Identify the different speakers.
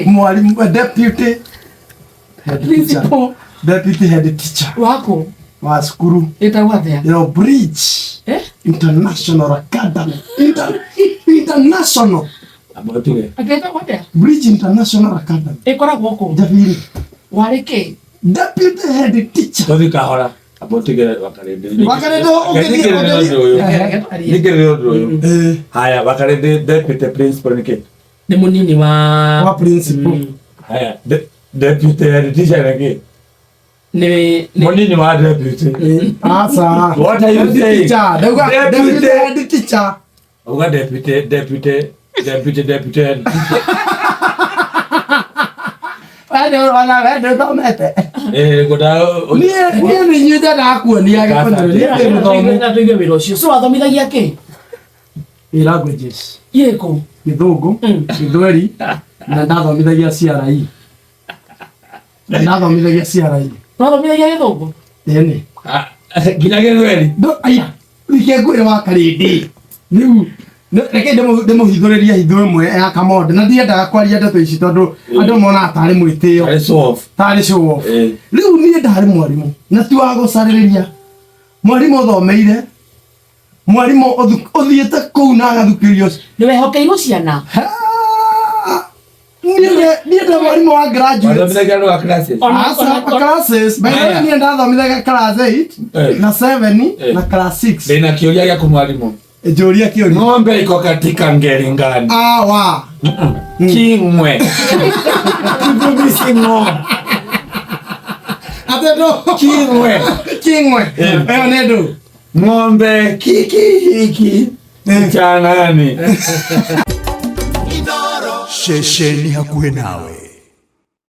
Speaker 1: kĩ?
Speaker 2: Mwarimũ, deputy head teacher.
Speaker 1: Principal.
Speaker 2: Deputy head teacher.
Speaker 1: Waku.
Speaker 2: Wa cukuru.
Speaker 1: Ĩtagwo atĩa?
Speaker 2: Yo Bridge.
Speaker 1: Eh?
Speaker 2: International Academy. International.
Speaker 3: Amba ũtige.
Speaker 1: Atĩ ĩtagwo atĩa?
Speaker 2: Bridge International Academy.
Speaker 1: Ĩkoragwo kũ?
Speaker 2: Njabiri.
Speaker 1: Warĩ kĩ?
Speaker 2: Deputy head teacher.
Speaker 3: Tũthiĩ kahora. Amba ũtige Wakarĩndĩ.
Speaker 2: Wakarĩndĩ, ũngĩthiĩ-
Speaker 3: Nyingĩrĩre ũndũ ũyũ.
Speaker 1: Reke twarie.
Speaker 3: Nyingĩrĩre ũndũ ũyũ.
Speaker 2: Eh,
Speaker 3: Haya, Wakarĩndĩ deputy principal nĩ kĩ?
Speaker 1: Nĩ mũnini wa
Speaker 2: Wa principal.
Speaker 3: Haya, deputy head teacher nĩ kĩ?
Speaker 1: Nĩ
Speaker 3: Mũnini wa deputy.
Speaker 2: Aca.
Speaker 3: What are you
Speaker 2: Head
Speaker 3: saying?
Speaker 2: teacher. Ndauga
Speaker 3: Deputy.
Speaker 2: deputy head teacher.
Speaker 3: Auga deputy, deputy, deputy, deputy head teacher.
Speaker 2: We ona we ndũthomete.
Speaker 3: Eh, ngũnda
Speaker 2: Niĩ nĩ inyuĩ ndendaga kuonia gĩkũnjũ. Niĩ ndĩ mũthomu.
Speaker 1: Na tũigue wĩra ũcio. So wathomithagia kĩ?
Speaker 2: Ĩ languages.
Speaker 1: Irĩkũ?
Speaker 2: Gĩthũngũ, Gĩthweri, na ndathomithagia CRE. Na ndathomithagia CRE.
Speaker 1: Wathomithagia gĩthũngũ?
Speaker 2: Ĩni.
Speaker 3: Ah, nginya Gĩthweri.
Speaker 2: Ndo aya, reke ngwĩre wa Karĩndĩ. Rĩu reke ndĩmũhithũrĩrie hitho ĩmwe ya Kamonde na ndiendaga kwaria ndeto ici tondũ andũ monaga tarĩ mwĩtĩo.
Speaker 3: Tarĩ show off.
Speaker 2: Tarĩ show off.
Speaker 3: Eh.
Speaker 2: Rĩu niĩ ndarĩ mwarimũ na ti wa gũcarĩrĩria. Mwarimũ ũthomeire, mwarimũ ũthiĩte kũu na agathukĩrio.
Speaker 1: Nĩ wehokeirwo ciana?
Speaker 2: Ha! Niĩ ndĩ mwarimũ wa graduates.
Speaker 3: Wathomithagia andũ a classes.
Speaker 2: Aca, classes. By the way, niĩ ndathomithagia class 8
Speaker 3: Eh.
Speaker 2: na 7
Speaker 3: Eh.
Speaker 2: na class 6.
Speaker 3: Ndĩna kĩũria gĩaku mwarimũ.
Speaker 2: Njũria kĩũria.
Speaker 3: Ng'ombe iko katika ngeri ngani?
Speaker 2: Awa.
Speaker 3: King'we. Kivumisi ng'o.
Speaker 2: Ate ndũ.
Speaker 3: King'we.
Speaker 2: King'we.
Speaker 3: Eh.
Speaker 2: Ĩyo nĩ ndũ.
Speaker 3: Ng'ombe kiki hiki cha nani?
Speaker 4: Ceceni hakuhĩ nawe.